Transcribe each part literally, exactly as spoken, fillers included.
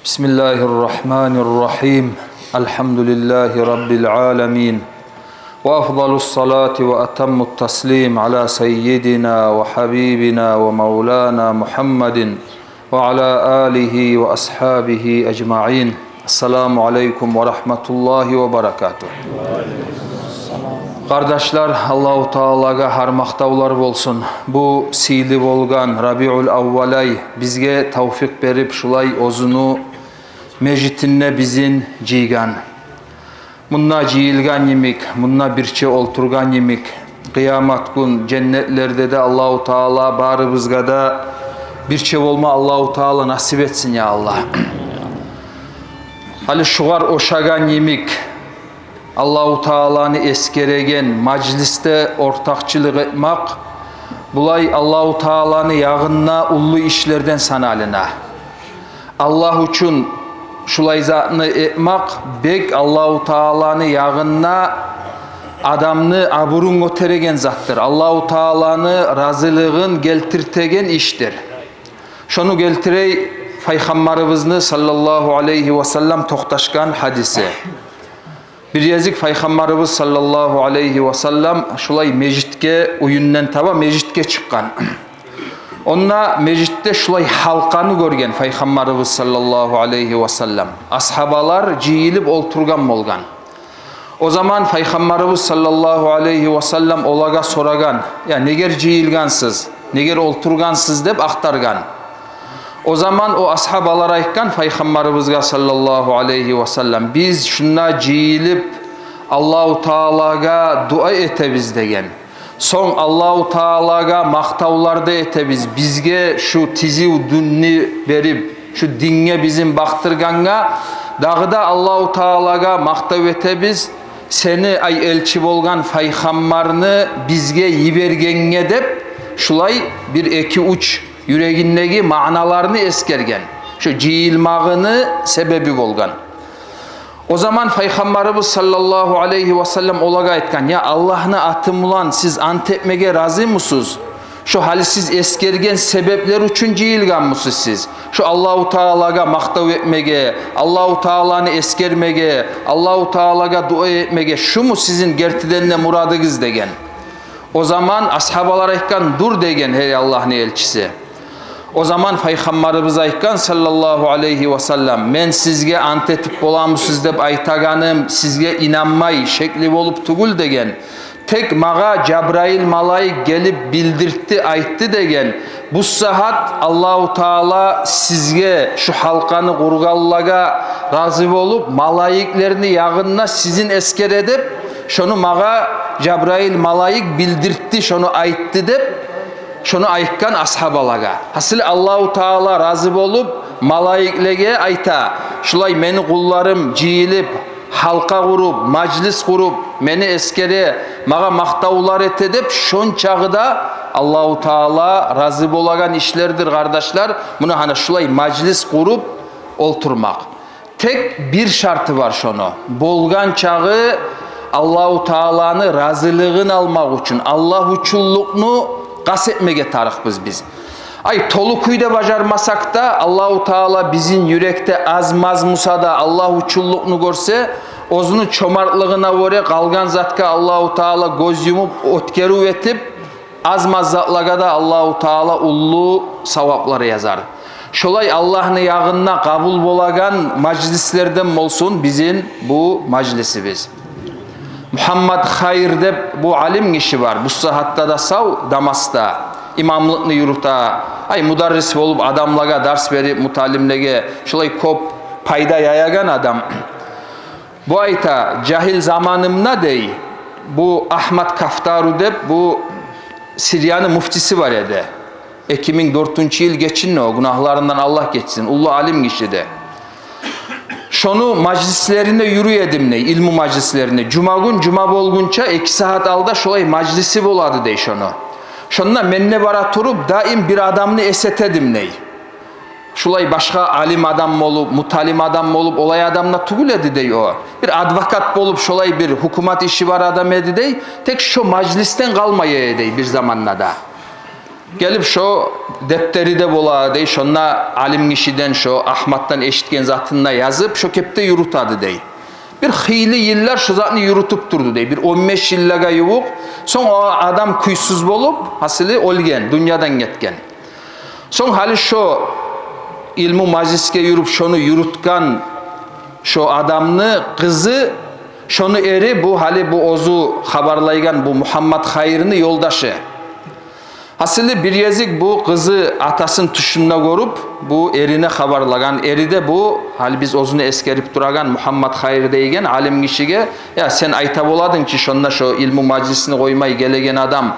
بسم الله الرحمن الرحيم. الحمد لله رب العالمين. وأفضل الصلاة وأتم التسليم على سيدنا وحبيبنا ومولانا محمد وعلى آله وأصحابه أجمعين. السلام عليكم ورحمة الله وبركاته. Къардашлар, Аллагьу Таалагъа гьар макътавлар болсун. Бу сыйлы болгъан Рабиул Аввал ай бизге тавфикъ берип, шулай оьзюню межитинде бизин жыйгъан. Мунда жыйылгъан йимик, мунда бирче олтургъан йимик, къыямат гюн женнетлерде де Аллагьу Таала барыбызгъа да бирче болма Аллагьу Таала насип этсин, я Аллагь. Гьали шугъар ошагъан йимик, Аллагьу Тааланы эсгереген мажлисде ортакъчылыкъ этмек, булай Аллагьу Тааланы ягъында уллу ишлерден саналына. Аллагь учун шулай затны этмек бек Аллагьу Тааланы ягъында адамны абурун гётереген затдыр, Аллагьу Тааланы разилигин гелтиртеген ишдир. Шону гелтирей Пайхаммарыбызны саллаллагьу алайгьи васаллам токъташгъан гьадиси. Бир гезик Пайхаммарыбыз саллаллагьу алайгьи васаллам шулай межитге, уьюнден таба межитге чыкъгъан. Онда межитде шулай гьалкъаны гёрген Пайхаммарыбыз саллаллагьу алайгьи васаллам. Асгьабалар жыйылып олтургъан болгъан. О заман Пайхаммарыбыз саллаллагьу алайгьи васаллам олагъа сорагъан: «Я, негер жыйылгъансыз, негер олтургъансыз?» — деп ахтаргъан. О заман о асгьабалар айтгъан Пайхаммарыбызгъа саллаллагьу алайгьи васаллам: «Биз шунда жыйылып Аллагьу Таалагъа дуа этебиз», — деген. «Сонг Аллагьу Таалагъа макътавлар да этебиз, бизге шу тизив динни берип, шу динге бизин бакътыргъангъа. Дагъы да Аллагьу Таалагъа макътав этебиз, сени, ай, элчи болгъан Пайхаммарны бизге йибергенге», — деп, шулай бир эки-уьч юрегиндеги маъналарны эсгерген, шо жыйылмагъыны себеби болгъан. О заман Пайхаммарыбыз саллаллагьу алайгьи васаллам олагъа айтгъан: «Я, Аллагьны аты булан сиз ант этмеге разимисиз? Шо гьали сиз эсгерген себеплер учун жыйылгъанмысыз сиз? Шо Аллагьу Таалагъа макътав этмеге, Аллагьу Тааланы эсгермеге, Аллагьу Таалагъа дуа этмеге, шуму сизин гертиден де мурадыгъыз?» — деген. О заман асгьабалар айтгъан: «Дюр, — деген, — гьей Аллагьны элчиси». О заман Пайхаммарыбыз айтгъан саллаллагьу алайгьи васаллам: «Мен сизге ант этип боламысыз деп айтагъаным сизге инанмай, шекли болуп тюгюл, — деген. — Тек магъа Жабраил малайик гелип билдиртди, айтды, — деген, — бу сагьат Аллагьу Таала сизге шу гьалкъаны къургъанлагъа рази болуп, малайиклени ягъында сизин эсгере деп, шону магъа Жабраил малайик билдиртди, шону айтды», — деп, шону айтгъан асгьабалагъа. Гьасили, Аллагьу Таала рази болуп, малайиклеге айта: «Шулай мени къулларым жыйылып, гьалкъа къуруп, мажлис къуруп, мени эсгере, магъа макътавлар эте», — деп, шончагъы да Аллагьу Таала рази болагъан ишлердир, къардашлар. Муна гьана шулай мажлис къуруп олтурмакъ. Тек бир шарты бар шону. Болгъан чагъы Аллагьу Тааланы разилигин алмакъ учун, Аллагь учунлукъну къаст этмеге тарыкъбыз биз. Ай, толу кюйде бажармасакъ да, Аллагьу Таала бизин юрекде аз-маз буса да Аллагь учунлукъну гёрсе, оьзюню чомартлыгъына гёре къалгъан затгъа Аллагьу Таала гёз юмуп, оьтгерив этип, аз-маз затлагъа да Аллагьу Таала уллу саваплар язар. Шолай Аллагьны ягъында къабул болагъан мажлислерден болсун бизин бу мажлисибиз. Мугьаммад Хайыр деп бу алим гиши бар. Бу сагьатда да сав, Дамаскда имамлыкъны юрюте. Ай, мударрис болуп, адамлагъа дарс берип, муталимлеге шолай кёп пайда яягъан адам. Бу айта: «Жагьил заманымда, — дей, — бу Агьмад Кафтару деп бу Сирияны муфтиси бар эди. Эки минг дёртюнчю йыл гечинди о, гюнагьларындан Аллагь гечсин, уллу алим гиши эди. Шону мажлислерине юрюй эдим, — дей, — илму мажлислерине. Жума гюн, жума болгъунча эки сагьат алда шолай мажлиси болады, — дей, — шону. Шонда мен де бара туруп, даим бир адамны эс эте эдим, — дей. — Шулай башгъа алим адам болуп, муталим адам болуп, олай адам да тюгюл эди, — дей, — о. Бир адвокат болуп, шолай бир гьукумат иши бар адам эди, — дей. — Тек шо мажлисден къалмай эди, — дей, — бир заманда да». Гелип шо дептери де бола дей, шонда алим гишиден, шо Агьматдан эшитген затын да язып, шо кепде юрютеди дей. Бир хыйлы йыллар шо затны юрютюп турду дей, бир он беш йыллагъа ювукъ. Сонг о адам кюйсюз болуп, гьасили, оьлген, дюньядан гетген. Сонг гьали шо илму мажлисге юрюп, шону юрютген шо адамны къызы, шону эри, бу гьали бу оьзю хабарлайгъан бу Мугьаммат Хайырны ёлдашы. Гьасили, бир гезик бу къызы атасын тюшюнде гёрюп, бу эрине хабарлагъан. Эри де бу гьали биз оьзюню эсгерип турагъан Мугьаммат Хайыр дейген алим гишиге: «Я, сен айта боладынг чы, шонда шо илму мажлисни къоймай гелеген адам,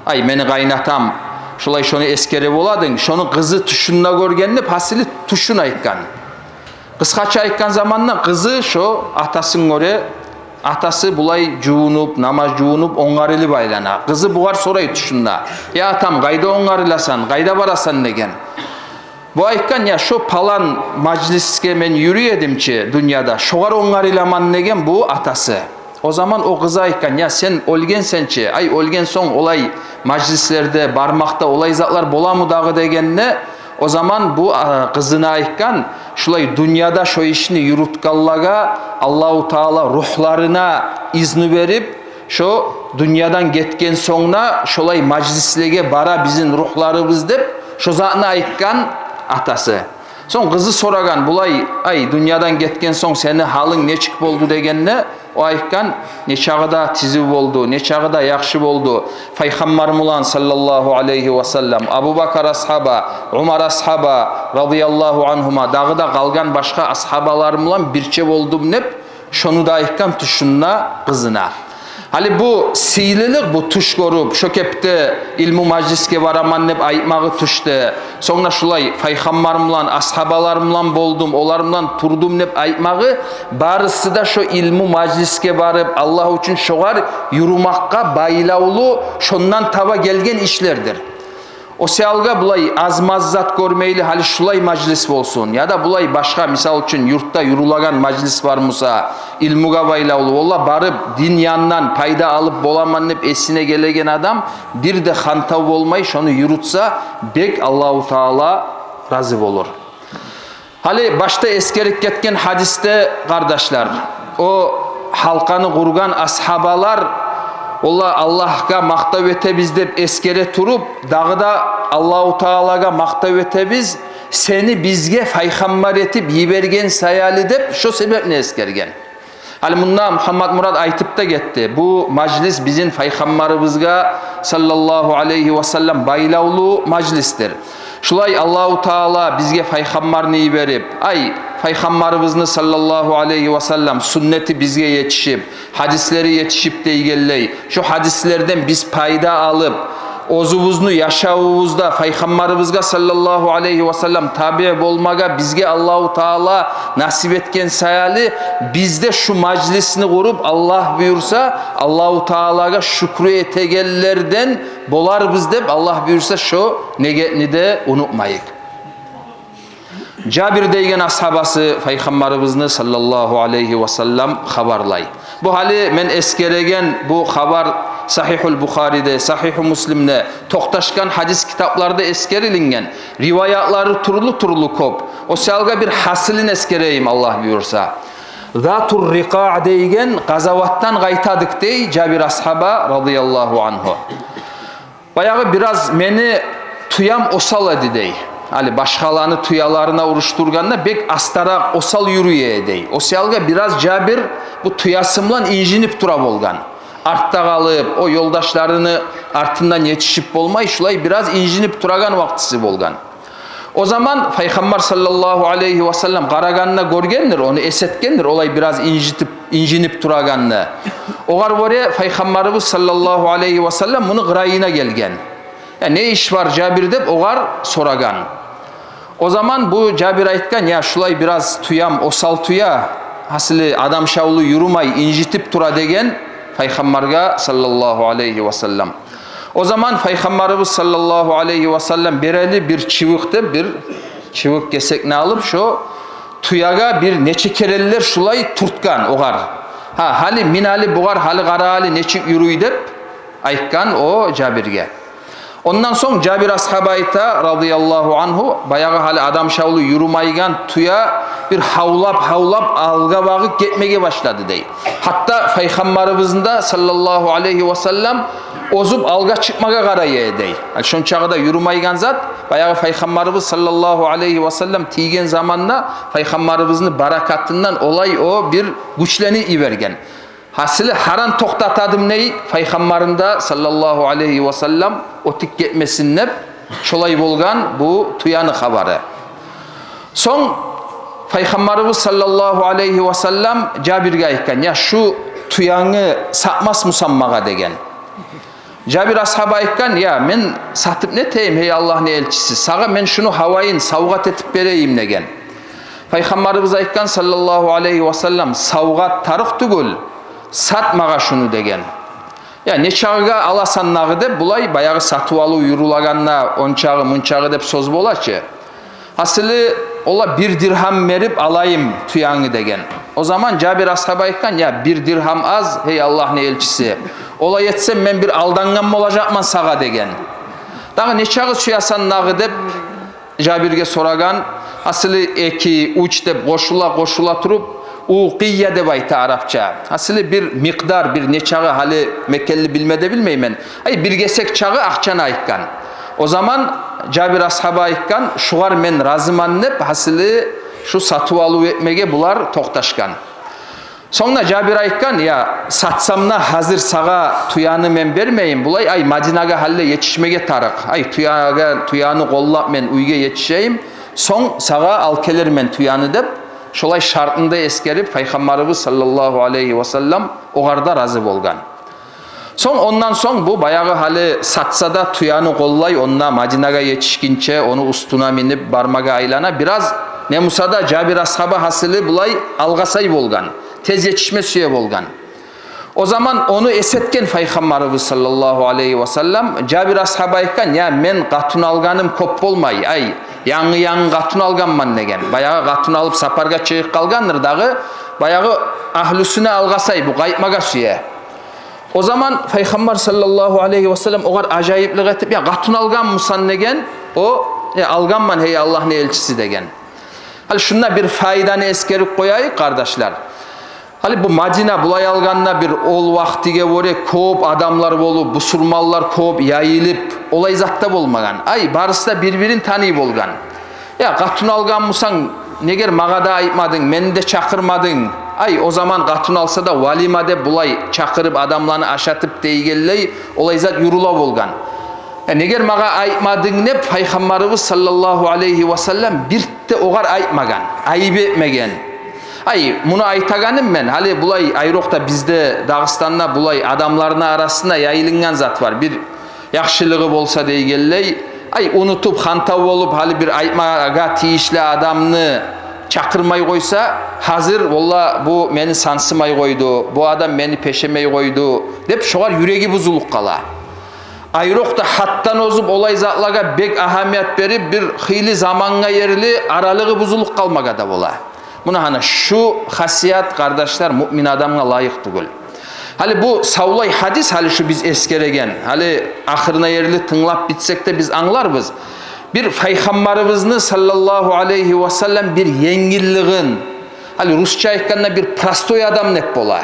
ай, мени къайнатам, шолай шону эсгере боладынг». Шону къызы тюшюнде гёрген деп, гьасили, тюшюн айтгъан. Къысгъача айтгъан заманда, къызы шо атасын гёре, атасы булай жувунуп, намаз жувунуп, онгарылып айлана. Къызы бугъар сорай тюшюнде: «Я, атам, къайда онгарыласан, къайда барасан?» — деген. Бу айтгъан: «Я, шо палан мажлисге мен юрюй эдим чи дюньяда, шогъар онгарыламан», — деген бу атасы. О заман о къызы айтгъан: «Я, сен оьлгенсен чи, ай, оьлген сонг олай мажлислерде бармакъда олай затлар боламы дагъы?» — дегенде, о заман бу, а, къызына айтгъан: «Шулай дюньяда шо ишни юрютгенлеге Аллагьу Таала ругьларына изну берип, шо дюньядан гетген сонг да шолай мажлислеге бара бизин ругьларыбыз», — деп, шо затны айтгъан атасы. Сонг къызы сорагъан: «Булай, ай, дюньядан гетген сонг сени гьалынг нечик болду?» — дегенде, о айтгъан: «Нечакъы да тизив болду, нечакъы да яхшы болду. Пайхаммар булан, саллаллагьу алайгьи ва саллам, Абубакар асгьаба, Умар асгьаба, радияллагьу ангьума, дагъы да къалгъан башгъа асгьабалар булан бирче болдум», — деп, шону да айтгъан тюшюнде къызына. Гьали бу сыйлылыкъ, бу тюш гёрюп, шо кепде илму мажлисге бараман деп айтмагъы тюшде, сонг да шулай пайхаммар булан, асгьабалар булан болдум, олар булан турдум деп айтмагъы, барысы да шо илму мажлисге барып, Аллагь учун шогъар юрюмекге байлавлу, шондан таба гелген ишлердир. О саялгъа булай аз-маз зат гёрмейли, гьали шулай мажлис болсун, яда булай башгъа, мисал учун, юртда юрюлеген мажлис бар буса, илмугъа байлавлу, олар барып, дин янындан пайда алып боламан деп эсине гелеген адам бир де хантав болмай шону юрютсе, бек Аллагьу Таала рази болур. Гьали башда эсгерип гетген гьадисде, къардашлар, о гьалкъаны къургъан асгьабалар, олар Аллагьгъа макътав этебиз деп эсгере туруп, дагъы да Аллагьу Таалагъа макътав этебиз, сени бизге пайхаммар этип йиберген саялы деп, шо себепни эсгерген. Гьали мунда Мугьаммат Мурат айтып да гетди. Бу мажлис бизин пайхаммарыбызгъа, саллаллагьу алайгьи ва саллам, байлавлу мажлисдир. Шулай Аллагьу Таала бизге пайхаммарны йиберип, ай, пайхаммарыбызны, саллаллагьу алайгьи ва саллам, суннети бизге етишип, гьадислери етишип дегенлей, шо гьадислерден биз пайда алып, оьзюбюзню яшавубузда пайхаммарыбызгъа, саллаллагьу алайгьи ва саллам, табиъ болмагъа бизге Аллагьу Таала насип этген саялы, биз де шу мажлисни къуруп, Аллагь буюрса, Аллагьу Таалагъа шюкрю этегенлерден боларбыз деп, Аллагь буюрса, шо негетни де унутмайыкъ. Жабир дейген асгьабасы пайхаммарыбызны, саллаллагьу алайгьи ва саллам, хабарлай. Бу гьали мен эсгереген бу хабар Сагьигьул Бухариде, Сагьигьу Муслимде, токъташгъан гьадис китапларда эсгерилинген. Риваятлары тюрлю-тюрлю кёп. О саялгъа бир гьасилин эсгерейим, Аллагь буюрса. Затур Рикъа деген къазаватдан къайтадыкъ, дей Жабир асгьаба, радияллагьу ангьу. Баягъы бираз мени тюем осал эди, дей. Гьали башгъаланы тюелерине урушдургъанда бек астаракъ, осал юрюй эди, дей. О саялгъа бираз Жабир бу тюеси булан инжинип тура болгъан. Артда къалып, о ёлдашларыны артындан етишип болмай, шулай бираз инжинип турагъан вакътиси болгъан. О заман пайхаммар, саллаллагьу алайгьи ва саллам, къарагъанына гёргендир, ону эс этгендир, олай бираз инжитип, инжинип турагъанны. Огъар гёре пайхаммарыбыз, саллаллагьу алайгьи ва саллам, муну къырыйына гелген. «Я, не иш бар, Жабир?» — деп огъар сорагъан. О заман бу Жабир айтгъан: «Я, шулай бираз тюем осал тюе, гьасили, адам шавлу юрюмей, инжитип тура», — деген пайхаммаргъа, саллаллагьу алайгьи ва саллам. О заман пайхаммарыбыз, саллаллагьу алайгьи ва саллам, берели бир чыбыкъ деп, бир чыбыкъ гесекни алып, шо тюеге бир нече керенлер шулай тюртген огъар. «Гьа, гьали мин гьали бугъар, гьали къара гьали нечик юрюй», — деп айтгъан о Жабирге. Ондан сонг Жабир асгьаба айта, радияллагьу ангьу, баягъы гьали адам шавлу юрюмайгъан тюе бир гьавлап-гьавлап алгъа багъып гетмеге башлады дей. Гьатта Пайхаммарыбызны да, саллаллагьу алайгьи ва саллам, озуп алгъа чыкъмагъа къарай эди дей. Гьали шончакъы да юрюмайгъан зат, баягъы Пайхаммарыбыз, саллаллагьу алайгьи ва саллам, тийген заманда Пайхаммарыбызны баракатындан олай о бир гючленип йиберген. Гьасили, гьаран токътатадым дей Пайхаммарны да, саллаллагьу алайгьи ва саллам, оьтюп гетмесин деп, шолай болгъан бу тюени хабары. Сонг Пайхаммарыбыз, саллаллагьу алайгьи ва саллам, Жабирге айтгъан: «Я, шу тюенгни сатмасмусан магъа?» — деген. Жабир асгьаба айтгъан: «Я, мен сатып не этейим, гьей Аллагьны элчиси? Сагъа мен шуну гьавайын савгъат этип берейим», — деген. Пайхаммарыбыз айтгъан, саллаллагьу алайгьи ва саллам: «Савгъат тарыкъ тюгюл, сат магъа шуну», — деген. «Я, нечакъыгъа аласан дагъы?» — деп, булай баягъы сатып-алыв юрюлегенде ончакъы-мунчакъы деп сёз бола чы. «Гьасили, ола бир диргьам берип алайым тюенгни», — деген. О заман Жабир асгьаба айтгъан: «Я, бир диргьам аз, гьей Аллагьны элчиси. Олай этсем, мен бир алдангъан болажакъман сагъа», — деген. «Дагъы нечакъы сюесен дагъы?» — деп Жабирге сорагъан. «Гьасили, эки, уьч», — деп къошула-къошула туруп, «укъия» деп айта арапча. «Гьасили, бир микъдар, бир нечакъы, гьали мекенли билме де билмеймен. Ай, бир гесек чакъы акъчаны айтгъан». О заман Жабир асгьаба айтгъан: «Шугъар мен разимен», — деп, гьасили, шу сатып-алыв этмеге булар токъташгъан. Сонг да Жабир айтгъан: «Я, сатсам да, гьазир сагъа тюени мен бермейим. Булай, ай, Мадинагъа гьали етишмеге тарыкъ. Ай, тюеге, тюени къоллап мен уьйге етишейим. Сонг сагъа алып гелермен тюени», — деп, шолай шартын да эсгерип, Пайхаммарыбыз, саллаллагьу алайгьи ва саллам, огъар да рази болгъан. Сонг, ондан сонг бу баягъы гьали сатса да, тюени къоллай, онда Мадинагъа етишгинче ону уьстюне минип бармагъа айлана. Бираз не буса да Жабир асгьаба, гьасили, булай алгъасай болгъан, тез етишме сюе болгъан. О заман ону эс этген Пайхаммарыбыз, саллаллагьу алайгьи ва саллам. Жабир асгьаба айтгъан: «Я, мен къатын алгъаным кёп болмай, ай, янгы-янгы къатын алгъанман», — деген. Баягъы къатын алып сапаргъа чыгъып къалгъандыр дагъы, баягъы агьлюсюне алгъасай, бу къайтмагъа сюе. О заман Пайхаммар, саллаллагьу алайгьи ва саллам, огъар ажайыплыкъ этип: «Я, къатын алгъанмусан?» — деген. О: «Я, алгъанман, гьей Аллагьны элчиси», — деген. Гьали шунда бир пайданы эсгерип къояйыкъ, къардашлар. Гьали бу Мадина, булай алгъанда, бир ол вакътиге гёре кёп адамлар болуп, бусурманлар кёп яйылып, олай зат да болмагъан. Ай, барысы да бир-бирин таный болгъан. «Я, къатын алгъанмусан, негер магъа да айтмадынг, мени де чакъырмадынг? Ай, о заман къатын алса да, валима деп, булай чакъырып, адамланы ашатып дегенлей, олай зат юрюле болгъан. Я, негер магъа айтмадынг?» — деп, Пайхаммарыбыз, саллаллагьу алайгьи ва саллам, бир де огъар айтмагъан, айып этмеген. Ай, муну айтагъаным мен, гьали булай, айрокъда бизде, Дагъыстанда, булай адамланы арасында яйылынгъан зат бар. Бир яхшылыгъы болса дегенлей, ай, унутуп, хантав болуп, гьали бир айтмагъа тийишли адамны чакъырмай къойса, гьазир: «Валлагь, бу мени сансымай къойду, бу адам мени пешемей къойду», — деп, шогъар юреги бузулуп къала. Айрокъда гьатдан озуп, олай затлагъа бек агьамият берип, бир хыйлы замангъа ерли аралыгъы бузулуп къалмагъа да бола. Муна гьана шу хасият, къардашлар, муъмин адамгъа лайыкъ тюгюл. Гьали бу савлай гьадис, гьали шу биз эсгереген, гьали ахырына ерли тынглап битсек де, биз англарбыз. Бир Пайхаммарыбызны, саллаллагьу алайгьи ва саллам, бир енгиллигин, гьали русча айтгъанда, бир простой адам деп бола.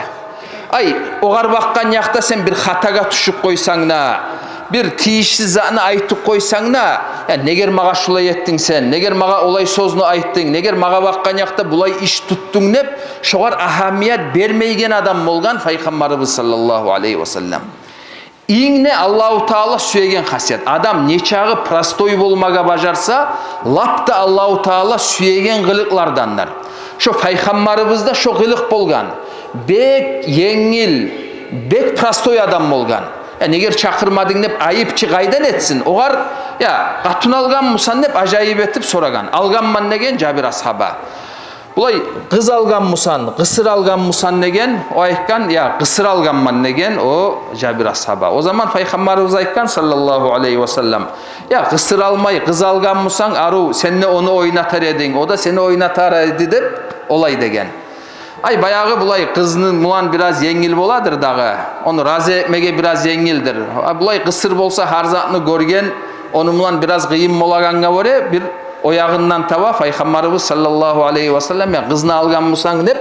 Ай, огъар бакъгъан якъда сен бир хатагъа тюшюп къойсанг да, бир тийишсиз затны айтып къойсанг да: «Я, негер магъа шулай этдинг сен, негер магъа олай сёзню айтдынг, негер магъа бакъгъан якъда булай иш тутдунг?» — деп, шогъар агьамият бермейген адам болгъан Пайхаммарыбыз, саллаллагьу алайгьи ва саллам. Инг де Аллагьу Таала сюеген хасият. Адам нечакъы простой болмагъа бажарса, лап да Аллагьу Таала сюеген къылыкълардандыр. Шо Пайхаммарыбызда шо къылыкъ болгъан. Бек енгил, бек простой адам болгъан. «Я, негер чакъырмадынг?» — деп айып чы къайдан этсин. Огъар: «Я, къатын алгъанмусан?» — деп ажайып этип сорагъан. «Алгъанман», — деген Жабир асгьаба. Булай: «Къыз алгъанмусан, къысыр алгъанмусан?» — деген. О айтгъан: «Я, къысыр алгъанман», — деген о Жабир асгьаба. О заман Пайхаммарыбыз айтгъан, саллаллагьу алайгьи ва саллам: «Я, къысыр алмай, къыз алгъанмусан, арив, сен де ону ойнатар эдинг, о да сени ойнатар эди», — деп, олай деген. Ай, баягъы булай къызны булан бираз енгил боладыр дагъы. Ону рази этмеге бираз енгилдир. А булай къысыр болса, гьар затны гёрген, ону булан бираз къыйын болагъангъа гёре, бир о ягъындан таба Пайхаммарыбыз саллаллагьу алайгьи васаллам: «Я, къызны алгъан бусанг», — деп,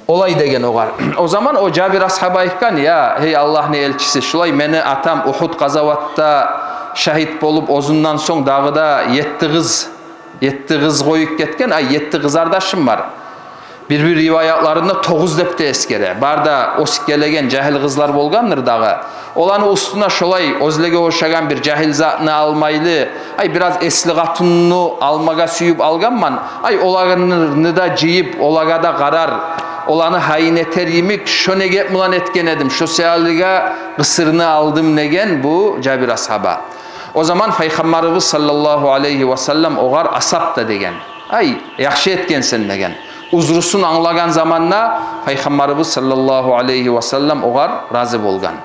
олай деген огъар. О заман о Жабир асгьаба айтгъан: «Я, гьей Аллагьны элчиси, шулай мени атам Ухуд къазаватда шагьит болуп, оьзюнден сонг дагъы да етти къыз, етти къыз къоюп гетген, ай, етти къызардашым бар». Бир-бир риваятларында тогъуз деп де эсгере. Бары да оьсюп гелеген жагьил къызлар болгъандыр дагъы. Оланы уьстюне шолай оьзлеге ошагъан бир жагьил затны алмайлы, ай, бираз эсли къатынны алмагъа сююп алгъанман. Ай, оланы да жыйып, олагъа да къарар, оланы гьайын этер йимик, шо негет булан этген эдим, шо саялыгъа къысырны алдым, — деген бу Жабир асгьаба. О заман Пайхаммарыбыз саллаллагьу алайгьи васаллам огъар: «Асабта», — деген. «Ай, яхшы этгенсен», — деген. Узрусун англагъан заманда Пайхаммарыбыз саллаллагьу алайгьи васаллам огъар рази болгъан.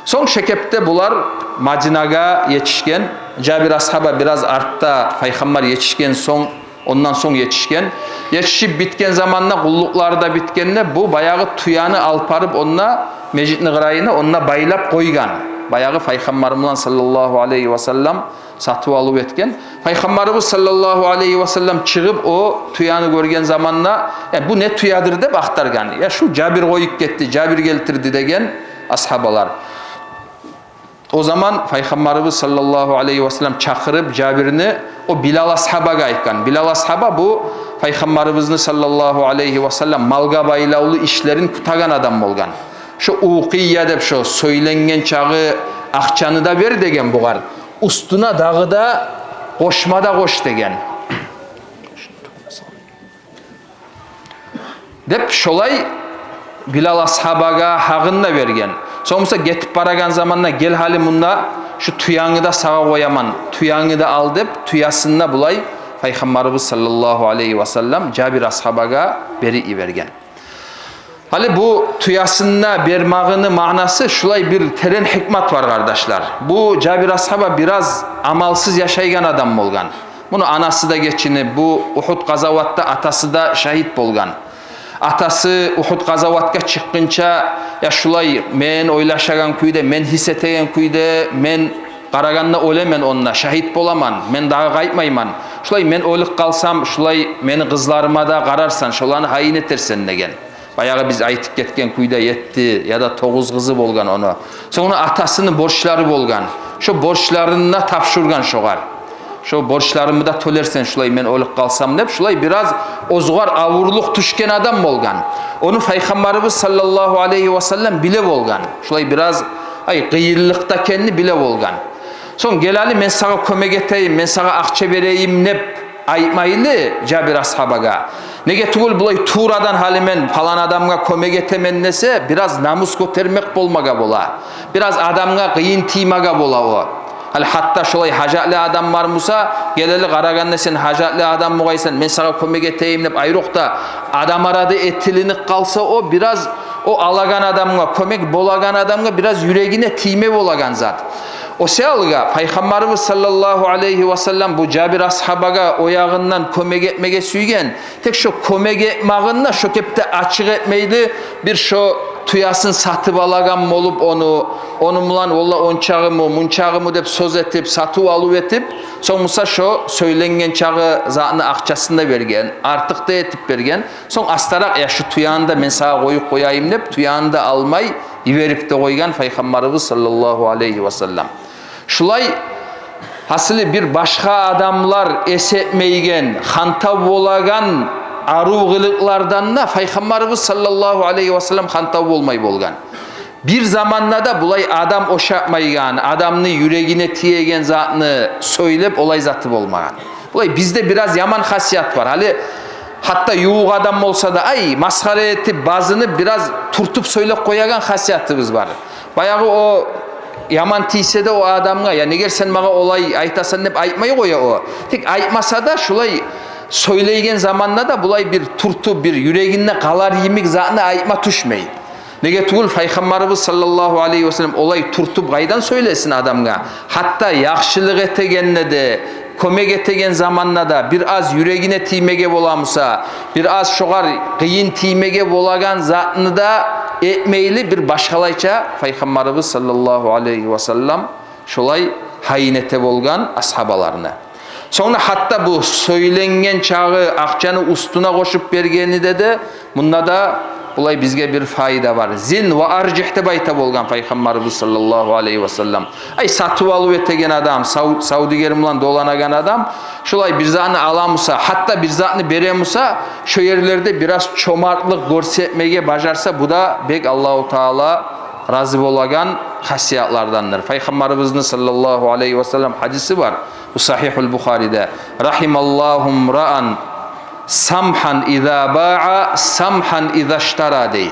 Сонг шо кепде булар Мадинагъа етишген. Жабир асгьаба бираз артда, Пайхаммар етишген сонг, ондан сонг етишген. Етишип битген заманда, къуллукълары да битгенде, бу баягъы тюени алып барып, онда межитни къырыйына, онда байлап къойгъан. Баягъы Пайхаммар булан саллаллагьу алайгьи васаллам сатыв-алыв этген. Пайхаммарыбыз саллаллагьу алайгьи васаллам чыгъып, о тюени гёрген заманда: «Я, бу не тюедир?» — деп ахтаргъан. «Я, шу Жабир къоюп гетди, Жабир гелтирди», — деген асгьабалар. О заман Пайхаммарыбыз саллаллагьу алайгьи васаллам чакъырып Жабирни, о Билал асгьабагъа айтгъан. Билал асгьаба бу Пайхаммарыбызны саллаллагьу алайгьи васаллам малгъа байлавлу ишлерин кютеген адам болгъан. «Шо укъия деп, шо сёйленген чакъы акъчаны да бер», — деген бугъар. «Уьстюне дагъы да къошма да къош», — деген. Деп шолай Билал асгьабагъа гьакъын да берген. Сонг буса гетип барагъан заманда: «Гел гьали мунда, шу тюенгни де сагъа къояман, тюенгни де ал», — деп, тюесин де булай Пайхаммарыбыз саллаллагьу алайгьи васаллам Жабир асгьабагъа берип йиберген. Гьали бу тюесин де бермагъыны маънасы, шулай бир терен гьикмат бар, къардашлар. Бу Жабир асгьаба бираз амалсыз яшайгъан адам болгъан. Муну анасы да гечинип, бу Ухуд къазаватда атасы да шагьит болгъан. Атасы Ухуд къазаватгъа чыкъгъынча: «Я, шулай мен ойлашагъан кюйде, мен гьис этеген кюйде, мен къарагъанда оьлемен онда, шагьит боламан, мен дагъы къайтмайман. Шулай мен оьлюп къалсам, шулай мени къызларыма да къарарсан, шоланы гьайын этерсен», — деген. Баягъы биз айтып гетген кюйде, етти яда тогъуз къызы болгъан ону. Сонг ону атасыны борчлары болгъан. Шо борчларын да тапшургъан шогъар. «Шо борчларымны да тёлерсен, шулай мен оьлюп къалсам», — деп, шулай бираз оьзюгер авурлукъ тюшген адам болгъан. Ону Пайхаммарыбыз саллаллагьу алайгьи васаллам биле болгъан. Шулай бираз, ай, къыйынлыкъда экенни биле болгъан. Сонг: «Гел гьали, мен сагъа кёмек этейим, мен сагъа акъча берейим», — деп айтмайлы Жабир асгьабагъа. Неге тюгюл, булай туврадан гьали мен палан адамгъа кёмек этемен десе, бираз намус гётермек болмагъа бола. Бираз адамгъа къыйын тиймеге бола о. Гьали гьатта шолай гьажатлы адам бар буса: «Гел гьали, къарагъанда сен гьажатлы адам бугъайсан, мен сагъа кёмек этейим», — деп, айрокъда адам арада этилинип къалса, о бираз о алагъан адамгъа, кёмек болагъан адамгъа бираз юрегине тийме болагъан зат. О саялыгъа Пайхаммарыбыз саллаллагьу алайгьи васаллам бу Жабир асгьабагъа о ягъындан кёмек этмеге сюйген. Тек шо кёмек этмагъын да шо кепде ачыкъ этмейли, бир шо тюесин сатып алагъан болуп, ону, ону булан, валла, ончагъымы, мунчагъымы деп сёз этип, сатыв-алыв этип, сонг буса шо сёйленген чакъы затны акъчасын да берген, артыкъ да этип берген. Сонг астаракъ: «Я, шу тюени де мен сагъа къоюп къояйым», — деп, тюени де алмай йиберип де къойгъан Пайхаммарыбыз саллаллагьу алайгьи васаллам. Шулай, гьасили, бир башгъа адамлар эс этмейген, хантав болагъан арив къылыкълардан да Пайхаммарыбыз саллаллагьу алайгьи васаллам хантав болмай болгъан. Бир заманда да булай адам ошатмайгъан, адамны юрегине тиеген затны сёйлеп, олай заты болмагъан. Булай бизде бираз яман хасият бар. Гьали гьатта ювукъ адам болса да, ай, масхара этип, базынып, бираз тюртюп сёйлеп къоягъан хасиятыбыз бар. Баягъы о яман тийсе де о адамгъа: «Я, неге сен магъа олай айтасан?» — деп айтмай къоя о. Тек айтмаса да, шулай сёйлейген заманда да булай бир тюртюп, бир юрегинде къалар йимик затны айтма тюшмей. Неге тюгюл, Пайхаммарыбыз саллаллагьу алайгьи васаллам олай тюртюп къайдан сёйлесин адамгъа? Гьатта яхшылыкъ этегенде де, кёмек этеген заманда да, бир аз юрегине тиймеге боламуса, бир аз шогъар къыйын тиймеге болагъан затны да этмейли, бир башгъалайча Пайхаммарыбыз саллаллагьу алайгьи васаллам шолай гьайын эте болгъан асгьабаларына. Сонг да гьатта бу сёйленген чагъы акъчаны уьстюне къошуп бергени де, де, мунда да булай бизге бир пайда бар. «Зин ва аржигь» деп айта болгъан Пайхаммарыбыз саллаллагьу алайгьи васаллам. Ай, сатыв-алыв этеген адам, сав-, савдюгер булан доланагъан адам, шолай бир затны аламуса, гьатта бир затны беремуса, шо ерлерде бир аз чомартлыкъ гёрсетмеге бажарса, бу да бек Аллагьу Таала рази болагъан хасиятлардандыр. Пайхаммарыбызны саллаллагьу алайгьи васаллам гьадиси бар. Бу Сагьигьул Бухариде: «Рагьималлагьу мраан самгьан иза баа, самгьан иза штара», — дей.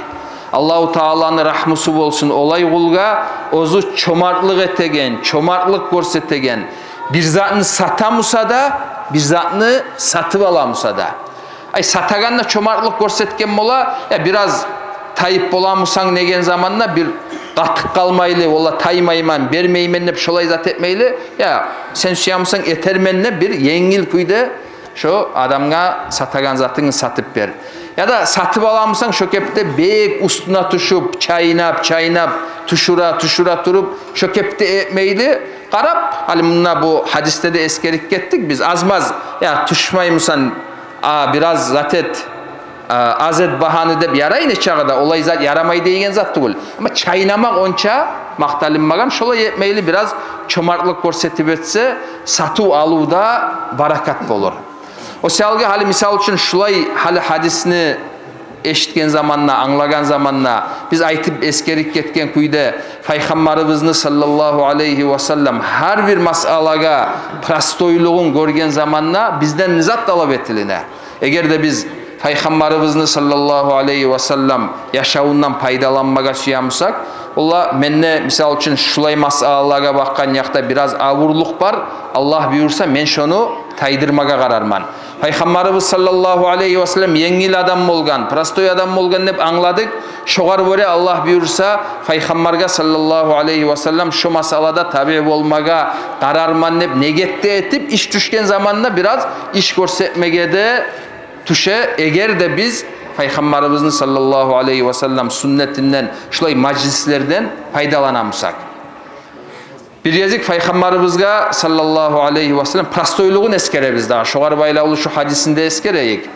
Аллагьу Тааланы рагьмусу болсун олай къулгъа, оьзю чомартлыкъ этеген, чомартлыкъ гёрсетеген, бир затны сатамуса да, бир затны сатып аламуса да. Ай, сатагъанда чомартлыкъ гёрсетген бола, я бир аз тайып боламусанг деген заманда, бир къатып къалмайлы, «Валлагь, таймайман, бермеймен», — деп шолай зат этмейли, я «Сен сюемусанг, этермен», — деп бир енгил кюйде шо адамгъа сатагъан затынгны сатып бер. Я да сатып аламусанг, шо кепде бек уьстюне тюшюп, чайнап, чайнап, тюшюре, тюшюре туруп, шо кепде этмейли, къарап, гьали мунда бу гьадисде де эсгерип гетдик биз, аз-маз, я тюшмеймусанг, а, бир аз зат эт, а, аз эт багьаны деп ярай, нечакъы да олай зат ярамай деген зат тюгюл. Амма чайнамакъ онча макъталынмагъан, шолай этмейли, бир аз чомартлыкъ гёрсетип этсе, сатыв-алывда баракат болур. О саялгъа гьали, мисал учун, шулай гьали гьадисни эшитген заманда, англагъан заманда, биз айтып эсгерип гетген кюйде, Пайхаммарыбызны саллаллагьу алайгьи васаллам гьар бир масъалагъа простойлугъун гёрген заманда бизден не зат талап этилине? Эгер де биз Пайхаммарыбызны саллаллагьу алайгьи васаллам яшавундан пайдаланмагъа сюемусакъ, ола менде, мисал учун, шулай масъалалагъа бакъгъан якъда бир аз авурлукъ бар, Аллагь буюрса, мен шону тайдырмагъа къарарман. Пайхаммарыбыз саллаллагьу алайгьи васаллам енгил адам болгъан, простой адам болгъан деп англадыкъ. Шогъар гёре, Аллагь буюрса, Пайхаммаргъа саллаллагьу алайгьи васаллам шо масъалада табиъ болмагъа къарарман деп негет де этип, иш тюшген заманда бир аз иш гёрсетмеге де тюше, эгер де биз Пайхаммарыбызны саллаллагьу алайгьи васаллам суннатындан, шулай мажлислерден пайдаланамусакъ. Бир гезик Пайхаммарыбызгъа саллаллагьу алайгьи васаллам простойлугъун эсгеребиз дагъы. Шогъар байлавлу шу гьадисин де эсгерейик.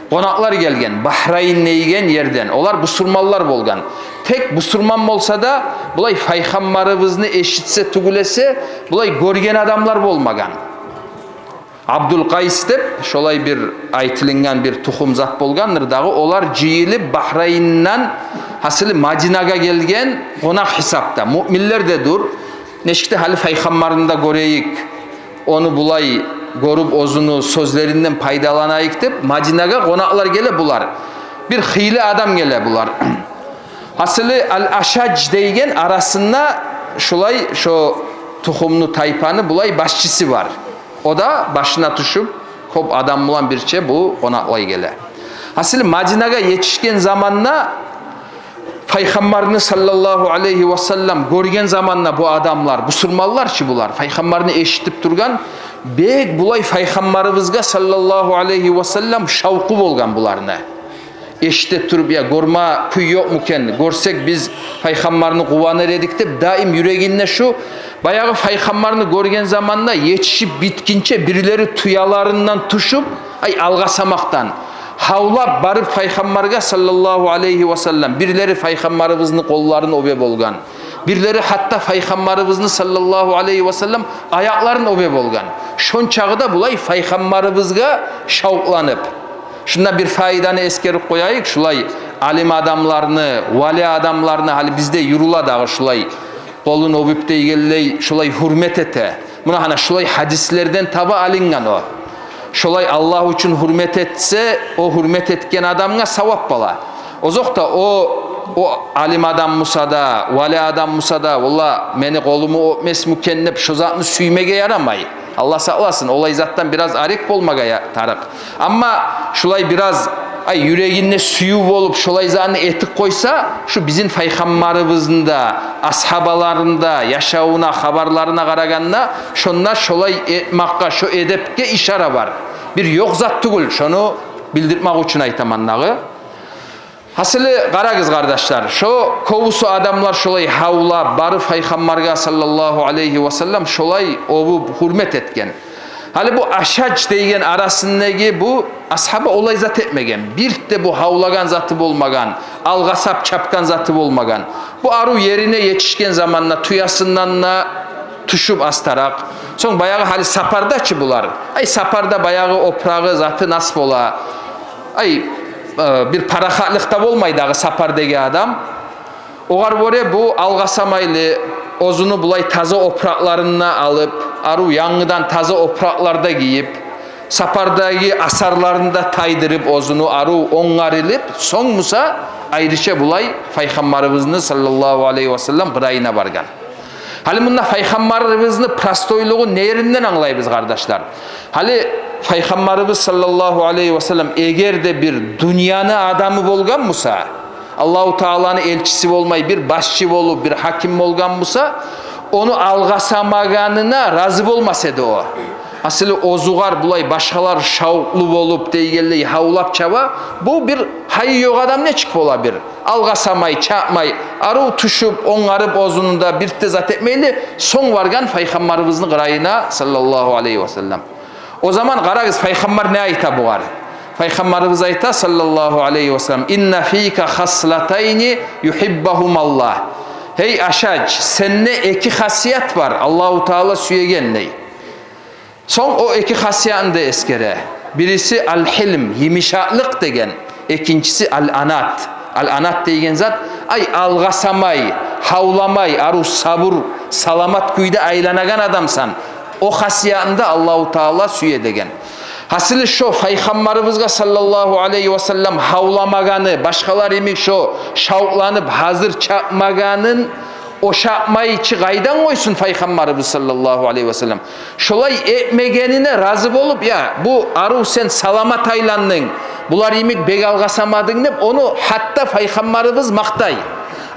Къонакълар гелген, Бахрайн деген ерден. Олар бусурманлар болгъан. Тек бусурман болса да, булай Пайхаммарыбызны эшитсе тюгюл эсе, булай гёрген адамлар болмагъан. Абдул Къайс деп шолай бир айтылынгъан бир тухум зат болгъандыр дагъы. Олар жыйылып Бахрайндан, гьасили, Мадинагъа гелген къонакъ гьисапда. Муъминлер де дюр. Нечик де гьали Пайхаммарны да гёрейик, ону булай гёрюп, оьзюню сёзлеринден пайдаланайыкъ деп, Мадинагъа къонакълар геле булар. Бир хыйлы адам геле булар. Гьасили, Ал-Ашаж деген арасында шулай шо тухумну, тайпаны булай башчысы бар. О да башына тюшюп, кёп адам булан бирче бу къонакълай геле. Гьасили, Мадинагъа етишген заманда Пайхаммарны саллаллагьу алайгьи васаллам гёрген заманда бу адамлар, бусурманлар чы булар, Пайхаммарны эшитип тургъан, бек булай Пайхаммарыбызгъа саллаллагьу алайгьи васаллам шавкъу болгъан буларны. Эшите туруп, я, гёрме кюй ёкъму экен, гёрсек биз Пайхаммарны къуваныр эдик деп, даим юрегинде шу. Баягъы Пайхаммарны гёрген заманда етишип битгинче бирлери тюелерден тюшюп, ай, алгъасамакъдан, гьавлап барып Пайхаммаргъа саллаллагьу алайгьи васаллам, бирлери Пайхаммарыбызны къолларын оьбе болгъан, бирлери гьатта Пайхаммарыбызны саллаллагьу алайгьи васаллам аякъларын оьбе болгъан. Шончакъы да булай Пайхаммарыбызгъа шавкъланып. Шунда бир пайданы эсгерип къояйыкъ, шулай алим адамланы, вали адамланы, гьали бизде юрюле дагъы шулай, къолун оьбюп дегенлей, шулай гьюрмет эте. Муна гьана шулай гьадислерден таба алынгъан о. Шолай Аллагь учун гьюрмет этсе, о гьюрмет этген адамгъа савап бола. Озокъда, о, о алим адам буса да, вали адам буса да, валлагь, мени къолуму оьпмесми экен деп, шо затны сюймеге ярамай. Аллагь сакъласын, олай затдан бир аз арек болмагъа я-, тарыкъ. Амма шулай бир аз Ай, юрегинде сююв болуп, шолай затны этип къойса, шу бизин пайхаммарыбызны да, асгьабаларыны да яшавуна, хабарларына къарагъанда, шонда шолай этмакъгъа, шо эдепге ишара бар. Бир ёкъ зат тюгюл, шону билдирмакъ учун айтаман дагъы. Гьасили, къарагъыз, къардашлар, шо кёбюсю адамлар шолай гьавлап барып, пайхаммаргъа саллаллагьу алайгьи васаллам шолай оьбюп, гьюрмет этген. Гьали бу Ашаж деген арасындагъы бу асгьаба олай зат этмеген. Бирт де бу гьавлагъан заты болмагъан, алгъасап чапгъан заты болмагъан. Бу арив ерине етишген заманда тюесинден де тюшюп астаракъ. Сонг баягъы, гьали сапарда чы булар. Ай, сапарда баягъы опурагъы, заты нас бола. Ай, э, бир парахатлыкъда болмай дагъы сапардагъы адам. Огъар гёре бу алгъасамайлы, оьзюню булай таза опуракъларын да алып, арив янгыдан таза опуракълар да гийип, сапардагъы асарларын да тайдырып, оьзюню арив онгарылып, сонг буса айрыча булай пайхаммарыбызны саллаллагьу алайгьи васаллам къырыйына баргъан. Гьали мунда пайхаммарыбызны простойлугъун не еринден англайбыз, къардашлар? Гьали пайхаммарыбыз саллаллагьу алайгьи васаллам эгер де бир дюньяны адамы болгъан буса, Аллагьу Тааланы элчиси болмай, бир башчы болуп, бир гьаким болгъан буса, ону алгъасамагъанына рази болмас эди о. Гьасили, оьзюгер булай башгъалар шавкълу болуп, дейгенлей, гьавлап чаба, бу бир гьайы ёкъ адам нечик бола бир? Алгъасамай, чапмай, арив тюшюп, онгарып, оьзюню де бирт де зат этмейли, сонг баргъан пайхаммарыбызны къырыйына саллаллагьу алайгьи васаллам. О заман къарагъыз, пайхаммар не айта бугъар? Пайхаммарыбыз айта саллаллагьу алайгьи васаллам: «Инна фика хаслатайни югьиббугьумаллагь». Гьей Ашаж, сенде эки хасият бар, Аллагьу Таала сюеген, дей. Сонг о эки хасиятны да эсгере. Бириси ал-гьилм, йымышакълыкъ деген, экинчиси ал-анат. Ал-анат деген зат, ай, алгъасамай, гьавламай, арив сабур, саламат кюйде айланагъан адамсан. О хасиятны да Аллагьу Таала сюе деген. Гьасили, шо пайхаммарыбызгъа саллаллагьу алайгьи васаллам гьавламагъаны, башгъалар йимик шо шавкъланып гьазир чапмагъанын ошатмай чы къайдан къойсун пайхаммарыбыз саллаллагьу алайгьи васаллам? Шолай этмегенине рази болуп, я, бу арив сен саламат айландынг, булар йимик бек алгъасамадынг деп, ону гьатта пайхаммарыбыз макътай.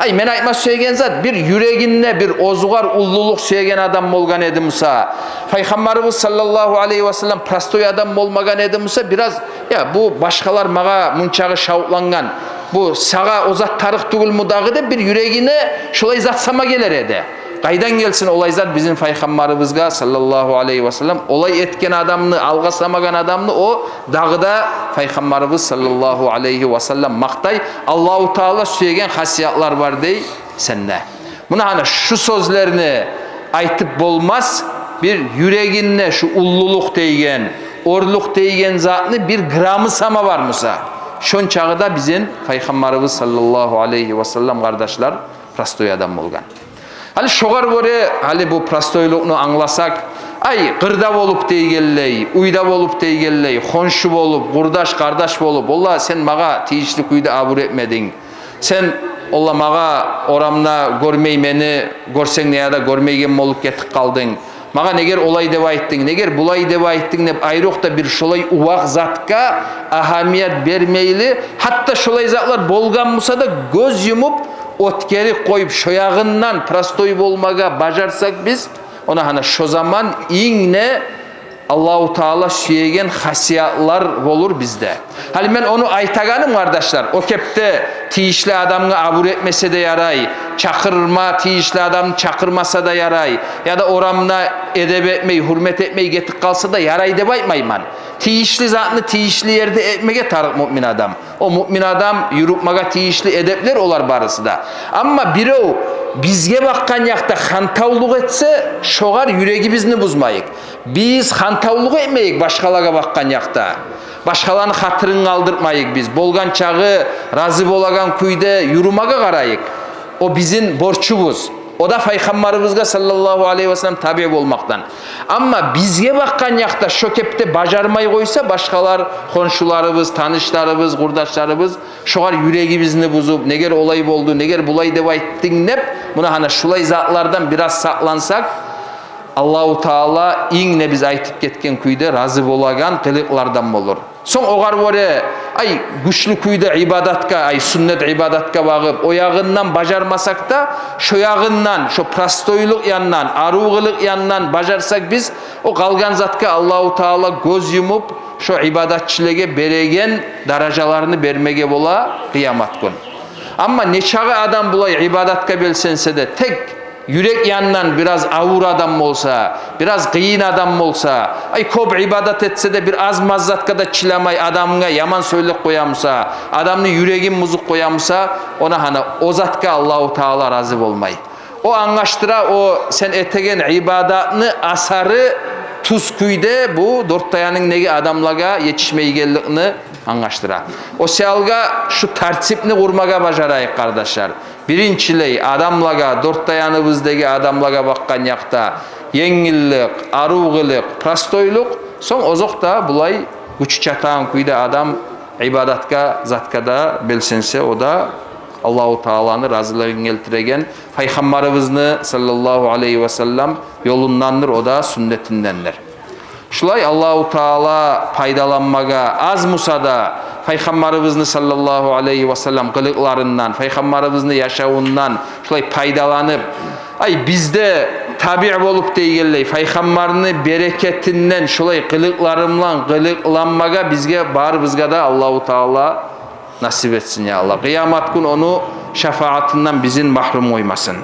Ай, мен айтма сюеген зат, бир юрегинде бир оьзюгер уллулукъ сюеген адам болгъан эди буса, пайхаммарыбыз саллаллагьу алайгьи васаллам простой адам болмагъан эди буса, бираз, я, бу башгъалар магъа мунчагъы шавкълангъан, бу сагъа о зат тарыкъ тюгюлмю дагъы деп, бир юрегине шолай зат сама гелер эди. Къайдан гелсин олай зат бизин пайхаммарыбызгъа саллаллагьу алайгьи васаллам? Олай этген адамны, алгъасамагъан адамны о дагъы да пайхаммарыбыз саллаллагьу алайгьи васаллам макътай. Аллагьу Таала сюеген хасиятлар бар, дей, сенде. Муна гьана шу сёзлерни айтып болмас, бир юрегинде шу уллулукъ дейген, оьрлюк дейген затны бир грамы сама бар буса, шончагъы да бизин пайхаммарыбыз саллаллагьу алайгьи васаллам, къардашлар, простой адам болгъан. Гьали шогъар гёре, гьали бу простойлукъну англасакъ, ай, къырда болуп дейгенлей, уьйде болуп дейгенлей, хоншу болуп, къурдаш, къардаш болуп, валлагь, сен магъа тийишли кюйде абур этмединг. Сен, валлагь, магъа орамда гёрмей мени, гёрсенг де яда гёрмейген болуп гетип къалдынг. Магъа негер олай деп айтдынг, негер булай деп айтдынг деп, айрокъда бир шолай увакъ затгъа агьамият бермейли, гьатта шолай затлар болгъан буса да, гёз юмуп, оьтгерип къоюп, шо ягъындан простой болмагъа бажарсакъ биз, она гьана шо заман инг де Аллагьу Таала сюеген хасиятлар болур бизде. Гьали мен ону айтагъаным, къардашлар, о кепде тийишли адамгъа абур этмесе де ярай, чакъырма тийишли адамны чакъырмаса да ярай, яда орамда эдеп этмей, гьюрмет этмей гетип къалса да ярай деп айтмайман. Тийишли затны тийишли ерде этмеге тарыкъ муъмин адам. О муъмин адам юрютмеге тийишли эдеплер олар барысы да. Амма бирев бизге бакъгъан якъда хантавлукъ этсе, шогъар юрегибизни бузмайыкъ. Биз хантавлукъ этмейик башгъалагъа бакъгъан якъда. Башгъаланы хатирин къалдыртмайыкъ биз. Болгъан чагъы рази болагъан кюйде юрюмеге къарайыкъ. О бизин борчубуз. О да Пайхаммарыбызгъа саллаллагьу алайгьи васаллам табиъ болмакъдан. Амма бизге бакъгъан якъда шо кепде бажармай къойса, башгъалар, хоншуларыбыз, танышларыбыз, къурдашларыбыз, шогъар юрегибизни бузуп, негер олай болду, негер булай деп айтдынг деп, муна гьана шулай затлардан бираз сакълансакъ, Аллагьу Таала инг де биз айтып гетген кюйде рази болагъан къылыкълардан болур. Сонг огъар гёре, ай, гючлю кюйде ибадатгъа, ай, суннат ибадатгъа багъып, о ягъындан бажармасакъ да, шо ягъындан, шо простойлукъ янындан, арив къылыкъ янындан бажарсакъ биз, о къалгъан затгъа Аллагьу Таала гёз юмуп, шо ибадатчыларгъа береген даражаларын бермеге бола къыямат гюн. Амма нечакъы адам булай ибадатгъа белсенсе де, тек юрек янындан бираз авур адам болса, бираз къыйын адам болса, ай, кёп ибадат этсе де, бир аз-маз затгъа да чыдамай, адамгъа яман сёйлеп къоя буса, адамны юрегин бузуп къоя буса, она гьана о затгъа Аллагьу Таала рази болмай. О англашдыра, о сен этеген ибадатны асары тюз кюйде бу дёрт де янынг неге адамлагъа етишмейгенликни англашдыра. О саялгъа шу тартипни къурмагъа бажарайыкъ, къардашлар. Биринчилей, адамлагъа, дёрт де яныбыздагъы адамлагъа бакъгъан якъда енгиллик, арив къылыкъ, простойлукъ, сонг озокъда булай гючю чатагъан кюйде адам ибадатгъа, затгъа да белсенсе, о да Аллагьу Тааланы разилигин гелтиреген, Пайхаммарыбызны саллаллагьу алайгьи ва саллам ёлундандыр, о да суннатындандыр. Шулай Аллагьу Таала пайдаланмагъа, аз буса да Пайхаммарыбызны саллаллагьу алайгьи ва саллам къылыкъларындан, Пайхаммарыбызны яшавундан шулай пайдаланып, ай, биз де табиъ болуп дейгенлей, Пайхаммарны берекетинден шулай къылыкълары булан къылыкъланмагъа бизге, барыбызгъа да Аллагьу Таала насип этсин, я Аллагь. Къыямат гюн ону шафаатындан бизин магьрюм къоймасын.